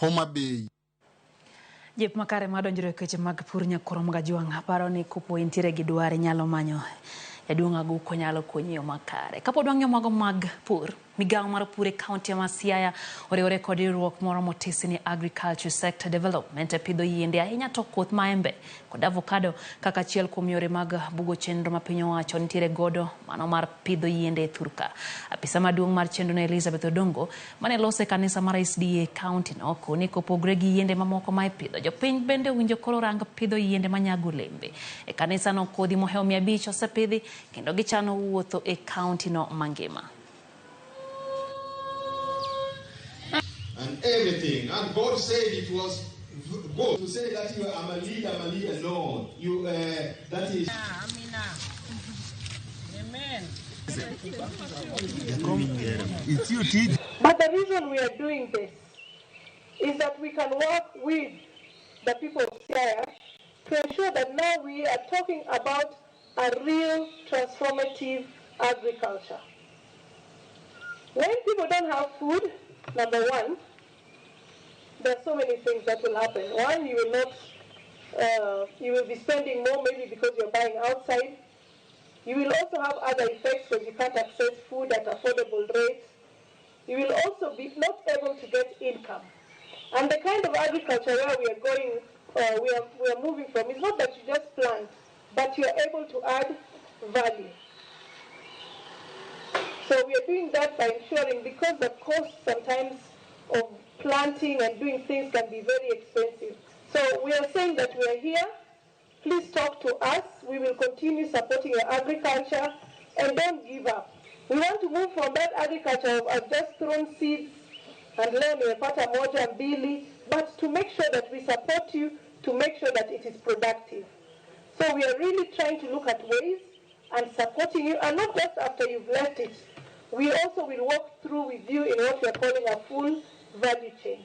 Homa Bay. Jep makare madonjore e weche mag pur Nyakoro Magajwang' paro ni kopo intiere gi dwar inyalo manyo jaduong' Aguko nyalo konyi yo makare. Kapod wang'iyo mago mag pur, migawo mar pur e kaunti ma Siaya oriwore kod riwruok moro motisi ni Agriculture Sector Development e pidho yiende ahinya to koth maembe kod avocado kaka achiel kuom yore mag bugo chenro ma piny owacho nitiere godo mano mar pidho yiende e thurka. Apisa maduong' mar chenro no Elizabeth Odongo mane lose e kanisa mar SDA e kaunti no koni kopogre gi yiende mamoko ma ipidho, jopiny bende owinjo koro rang pidho yiende manyago olembe. E kanisa no kodhi mohewo 500 osepidhi kendo gichano wuotho e kaunti no mangima. And everything. And God said it was good. To say that you are a leader, I'm a leader. No. You, that is. Amina. Amen. But the reason we are doing this is that we can work with the people of Siaya to ensure that now we are talking about a real transformative agriculture. When people don't have food, number one, there are so many things that will happen. One, you will not, you will be spending more maybe because you're buying outside. You will also have other effects because you can't access food at affordable rates. You will also be not able to get income. And the kind of agriculture where we are going, we are moving from, is not that you just plant, but you are able to add value. So we are doing that by ensuring, because the cost sometimes of planting and doing things can be very expensive. So we are saying that we are here. Please talk to us. We will continue supporting your agriculture and don't give up. We want to move from that agriculture of I've just thrown seeds and learn nimepata moja mbili, but to make sure that we support you to make sure that it is productive. So we are really trying to look at ways and supporting you, and not just after you've left it. We also will walk through with you in what we are calling a full value chain.